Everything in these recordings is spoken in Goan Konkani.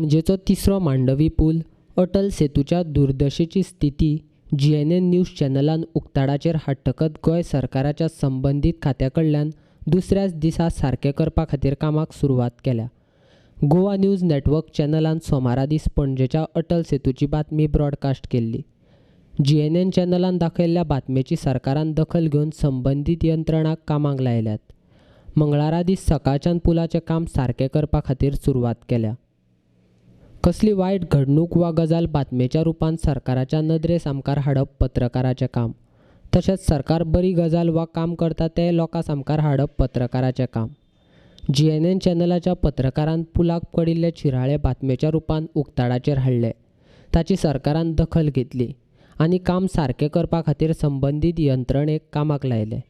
पणजेचो तिसरो मांडवी पूल अटल सेतूच्या दुर्दशेची स्थिती जीएनएन न्यूज चॅनलान उक्ताडाचेर हाडटकच गोंय सरकाराच्या संबंदीत खात्या कडल्यान दुसऱ्याच दिसा सारकें करपा खातीर कामाक सुरवात केल्या. गोवा न्यूज नेटवर्क चॅनलान सोमारा दीस पणजेच्या अटल सेतूची बातमी ब्रॉडकास्ट केल्ली. जीएनएन चॅनलान दाखयल्ल्या बातमेची सरकारान दखल घेवन संबंदीत यंत्रणांक कामाक लायल्यात. मंगळारा दीस सकाळच्यान पुलाचें काम सारकें करपा खातीर सुरवात केल्या. कसली वायट घडणूक वा गजाल बातमेच्या रुपान सरकाराच्या नदरे सामकार हाडप पत्रकाराचें काम, तशेंच सरकार बरी गजाल वा काम करता तें लोकां सामकार हाडप पत्रकाराचें काम. जीएनएन चॅनलाच्या पत्रकारान पुलाक पडिल्ले चिराळे बातमेच्या रुपान उक्ताडाचेर हाडले. ताची सरकारान दखल घेतली आनी काम सारकें करपा खातीर संबंदीत यंत्रणेक कामाक लायले.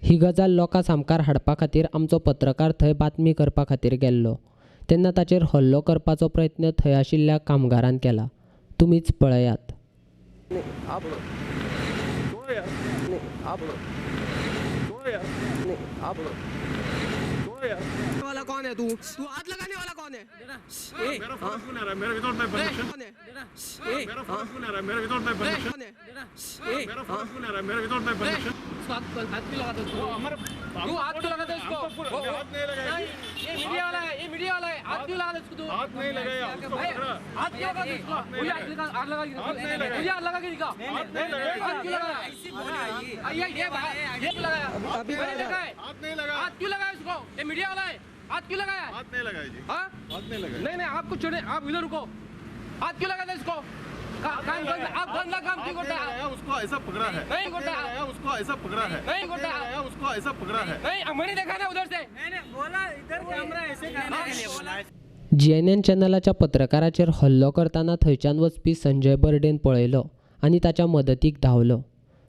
ही गजाल लोकां सामकार हाडपा खातीर आमचो पत्रकार थंय बातमी करपा खातीर गेल्लो तेन्ना ताचेर हल्लो करपाचो प्रयत्न थंय आशिल्ल्या कामगारान केला. तुमीच पळयात. वाला कौन है तू? तू हाथ लगाने वाला कौन है? मेरा फोन क्यों नहीं आ रहा है? मेरा विदाउट my permission. मेरा फोन क्यों नहीं आ रहा है? मेरा विदाउट my permission. मेरा फोन क्यों नहीं आ रहा है? मेरा विदाउट my permission. हाथ क्यों लगाता उसको? तू हाथ क्यों लगाता उसको? हाथ नहीं लगाया। ये मीडिया वाला है, ये मीडिया वाला है। हाथ क्यों लगाता उसको तू? हाथ नहीं लगाया। हाथ क्यों लगाता उसको? मुझे हाथ लगा के दिखा। मुझे हाथ लगा के दिखा। हाथ नहीं लगाया। हाथ क्यों लगाया? ये ये ये क्यों लगाया? अभी मैंने देखा है। हाथ नहीं लगाया। हाथ क्यों लगाया उसको? ये मीडिया वाला है। हाथ क्यों लगाया? हाथ नहीं लगाया जी। हाँ? हाथ नहीं लगाया। नहीं नहीं, आपको छोड़े, आप इधर रुको। हाथ क्यों लगाता इसको? काम आप गंदा काम क्यों करता है? उसको ऐसा पकड़ा है। नहीं करता है। उसको ऐसा पकड़ा है। नहीं करता है। उसको ऐसा पकड़ा है। नहीं, मैंने देखा ना उधर से। मैंने बोला इधर कैमरा ऐसे करने के लिए बोला। जीएनएन चॅनलाच्या पत्रकाराचेर हल्लो करतना थंयच्यान वचपी संजय बर्डेन पळयलो आनी ताच्या मदतीक धांवलो.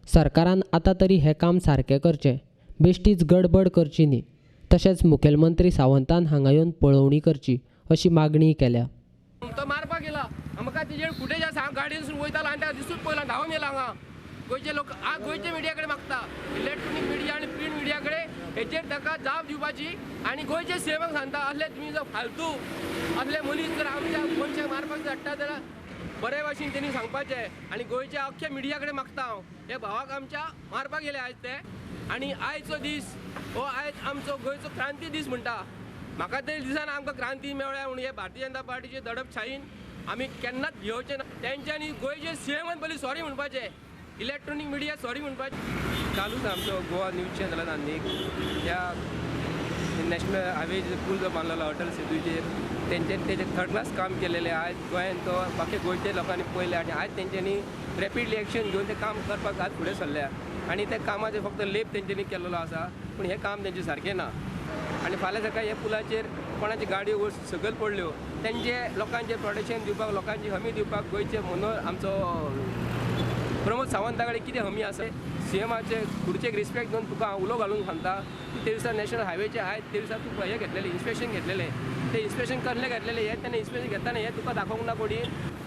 सरकारान आतां तरी हें काम सारकें करचें, बेश्टीच गडबड करची न्ही. तशेंच मुखेलमंत्री सावंतान हांगा येवन पळोवणी करची अशी मागणी केल्या. तो मारपाक गेला. म्हाका तेजेर फुटेज आसा. हांव गाडयेनसून वयतालो आनी ताका दिसून पळयला, धांवन येयला हांगा. गोंयचे लोक आज गोंयचे मिडिया कडेन मागता, इलेक्ट्रॉनीक मिडिया आनी प्रिंट मिडिया कडेन हेचेर ताका जाप दिवपाची. आनी गोंयचे सीएमाक सांगता, असले तुमी जर फालतू असले मनीस जर आमच्या मनशाक मारपाक धाडटा जाल्यार बरे भाशेन तेणी सांगपाचें. आनी गोंयच्या अख्ख्या मिडिया कडेन मागता हांव, हे भावाक आमच्या मारपाक गेले आयज ते. आनी आयचो दीस हो आयज आमचो गोंयचो क्रांती दीस म्हणटा. म्हाका तरी दिसना आमकां क्रांती मेळ्ळ्या म्हणून. हे भारतीय जनता पार्टीचे दडपशाहीन आमी केन्नाच भियोवचे ना. तेंच्यांनी गोंयचे सीएमान पयलीं सॉरी म्हणपाचें, इलेक्ट्रॉनीक मिडिया सॉरी म्हणपाचें. कालूच आमचो गोवा न्यूज चॅनलान आनी ह्या नॅशनल हायवे पूल जो बांदलेलो अटल सेतूचेर तेंच्यांनी तेजें थर्ड क्लास काम केलेलें आयज गोंयान तो बाकी गोंयच्या लोकांनी पळयलें आनी आयज तेंच्यांनी रॅपिडली एक्शन घेवन तें काम करपाक आज फुडें सरल्या. आनी त्या कामाचें फक्त लेप तेंच्यांनी केल्लो आसा, पूण हें काम तेंचें सारकें ना. आनी फाल्यां सकाळी ह्या पुलाचेर कोणाची गाडयो सकयल पडल्यो तेंचे लोकांचें प्रोटेक्शन दिवपाक, लोकांची हमी दिवपाक गोंयचे मनोर आमचो प्रमोद सावंता कडेन कितें हमी आसा? सीएमाचे खुर्चेक रिस्पेक्ट दिवन तुका हांव उलो घालून सांगता की ते दिसा नॅशनल हायवेचे आयज ते दिसा तुका हें घेतलेलें, इन्स्पेक्शन घेतलेलें. ते इन्स्पेक्शन कसलें घेतलेलें हें तेन्ना इन्स्पेक्शन घेतना हें तुका दाखोवंक ना कोणी.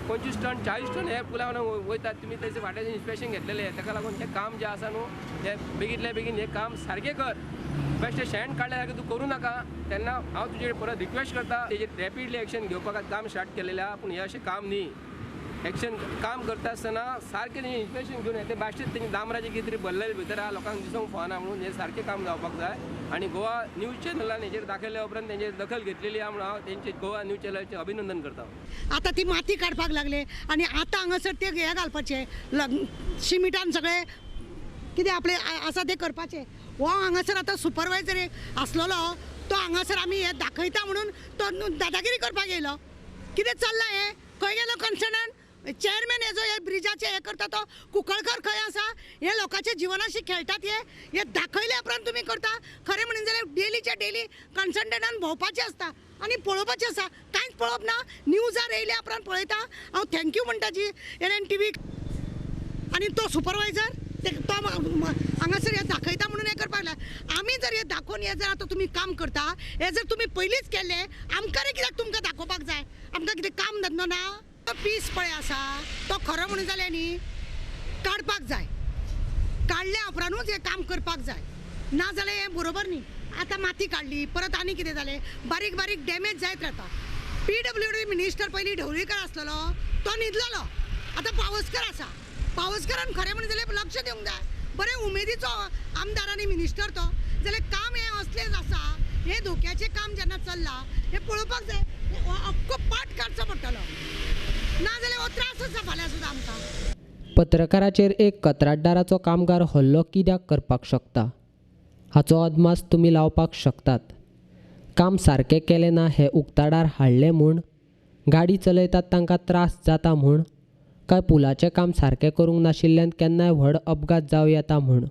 25 टन 40 टन हे पुला वयतात तुमी, तेजे फाटल्यान इन्स्पेक्शन घेतलेलें. ताका लागून हें काम जें आसा न्हू हें बेगींतल्या बेगीन हें काम सारकें कर. बेश्टें शेण काडल्या सारकें तूं करूं नाका. तेन्ना हांव तुजे कडेन परत रिक्वेस्ट करता, तेजेर रॅपिडली एक्शन घेवपाक काम स्टार्ट केलेलें आहा. पूण हें अशें काम न्ही. एक्शन काम करता आसतना सारकें तेजें इन्स्पेक्शन घेवन येता. बेश्टें तेंचे दामराचें कितें तरी भरलेलें भितर आहा, लोकांक दिसूंक फावना म्हणून हें सारकें काम जावपाक जाय. आनी गोवा न्यूज चॅनलान हेजेर दाखयल्या उपरांत तेंचेर दखल घेतलेली आहा म्हणून हांव तेंचे गोवा न्यूज चॅनलाचें अभिनंदन करता. आतां ती माती काडपाक लागले आनी आतां हांगासर ते हें घालपाचें, शिमिटान सगळें कितें आपलें आसा तें करपाचें. हो हांगासर आतां सुपरवायजर आसलेलो तो हांगासर आमी हें दाखयता म्हणून तो दादागिरी करपाक येयलो. कितें चल्लां हें? खंय गेलो कन्सर्नान चेअरमॅन? हेजो हे ब्रिजाचें हें करता तो कुंकळकर खंय आसा? हे लोकांच्या जिवनाशी खेळटात. हे हे दाखयल्या उपरांत तुमी करता. खरें म्हणून जाल्यार डेलीच्या डेली कन्सल्टंटान भोंवपाचें आसता आनी पळोवपाचें आसा. कांयच पळोवप ना. न्यूजार येयल्या उपरांत पळयता. हांव thank you म्हणटा जी एन एन टी व्हीक. आनी तो सुपरवायजर तो हांगासर हें दाखयता म्हणून हें करपाक लागला. आमी जर हें दाखोवन हें जर आतां तुमी काम करता, हें जर तुमी पयलींच केल्लें, आमकां रे कित्याक तुमकां दाखोवपाक जाय? आमकां कितें काम धंदो ना? तो पीस पळय आसा तो खरो म्हणून जाल्यार न्ही काडपाक जाय. काडल्या उपरांतूच हें काम करपाक जाय, ना जाल्यार हें बरोबर न्ही. आतां माती काडली, परत आनी कितें जालें, बारीक बारीक डॅमेज जायत रावता. पीडब्ल्यूडी मिनिस्टर पयलीं ढवळीकर आसलेलो, तो न्हिदलेलो. आतां पावसकर आसा. पावसकरान खरें म्हणलें जाल्यार लक्ष दिवंक जाय. बरें उमेदीचो आमदार आनी मिनिस्टर तो, जाल्यार काम हें असलेंच आसा. हें धोक्याचें काम जेन्ना चल्लां हें पळोवपाक जाय. हो अख्खो पाट काडचो पडटलो, नाजाल्यार हो त्रास आसा फाल्यां सुद्दां आमकां. पत्रकाराचेर एक कंत्राटदाराचो कामगार हल्लो कित्याक करपाक शकता हाचो अदमास तुमी लावपाक शकतात. काम सारकें केलें ना हें उक्ताडार हाडलें म्हूण, गाडी चलयतात तांकां त्रास जाता म्हूण, काय पुलाचें काम सारकें करूंक नाशिल्ल्यान केन्नाय व्हड अपघात जावं येता म्हूण.